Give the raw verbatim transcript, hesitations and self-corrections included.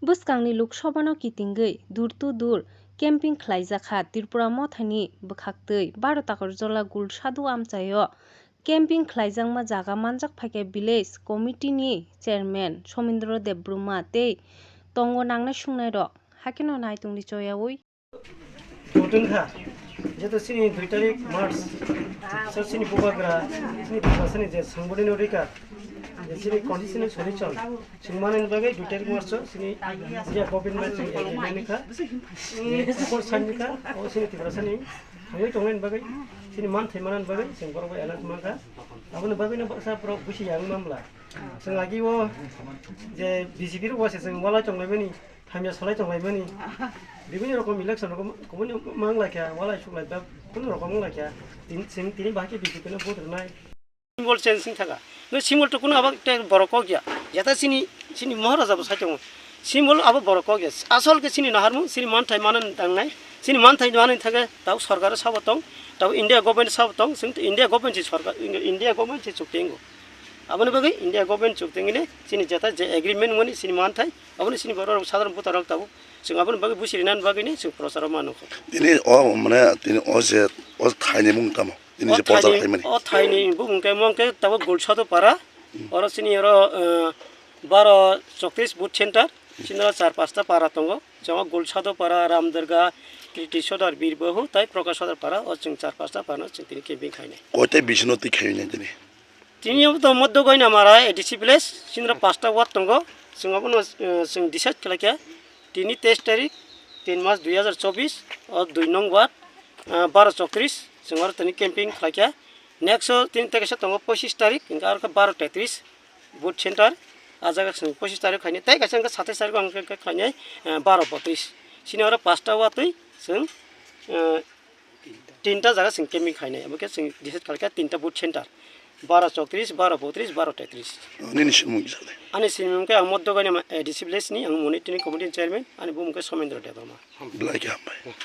Bwskangni Lok Sabhano kitingwi door to door camping khlaijak kha Tripura Mothani bwkhaktwi baro Takarjala Gulsadu amchaio. Camping khlaijakma jaga manjak phaikha village committee ni chairman Somindro Debbarma tei tongo nangnai sungnairok. Hakeno naitungdi choyaui. Butun kha, jeto chini dui tarik March, so chini bubagra, chini bubagrani je sangbodino rika, je chini constitutional solution, chwng manani bagwi dui tarik March o chini je government bai chwng agreement kha, je support sign kha, o chini Tiprasani thangwi tongnani bagwi, chini manthai manani bagwi chwng borok bai alert mankha. Aboni bagwino baksa borok busi yang mamla. Chwng agi o je B J P rok wase chwng walai tonglaimani, hamya salai tonglaimani. Bibini rokom election rokom kubuni manglaikha, walai suklaibak kunu rokom wnglaikha. Tin, chwng tini bahai khe B J P no vote rwnai. Symbol change wng thaka. No symbol to kuno abak te borok kok ya. Jata chini, chini Maharaja bo sai tongo. Symbol abo borok kok ya. Asol ke chini naharmung, chini manthai manan tangnai. Chini manthai manan thaka tau sorkar sabo tong, tau India government sabo tong, chwng to India government si sorkar, India government si chuktengo. Aboni bagwi India government chuktengi ne chini jeta je agreement mani chini manthai, aboni chini borok sadharon voter rok tabuk. Chwng aboni bagwi busi rinani bagwi ni chwng procharo manu kho. Tini o mane tini o je o thaini mung tamo? Tini O je prochar thaini, khaimani. O thaini bumung khe mong khe tabuk Gulsado para. Hmm. Oro chini oro, eh, baro choktis booth center. Chini oro char pasta para tongo. Chwng o Gulsado para, Ramderga, Kriti Sodar, Birbahu, tai Prakash Sodar para. O chwng char pasta para no chwng tini camping khainai. Koite bisino twi khainai tini? Tini obo to Moddo Goinamara A D C village, sindra pasta ward tongo. Chwng abono, eh, chwng decide khlaikha. Tini teis tarik, tin mas dui hajar chobis, o dui nong ward, eh, baro chokris, chwng oro tini camping khlaikha. Next o tini tei kaisa tongo pochis tarik, hingkhe aro khe baro tetris, booth center. A jaga chwng pochis tarik khainai, tei kaisa hingkhe satais tarik o hingkhe khlainai, eh, baro botris. Chini oro pasta watwi chwng, eh, Tinta jaga chwng camping khainai, abo khe chwng decide khaikha tinta booth center, baro chokris, baro botris, baro tetris. Nini simung kisa le? Ani simung khe ang Moddo Goinama A D C village ni, ang Monitor Committee ni chairman, ani bumung khe Somendra Debbarma. Belai khe hambai.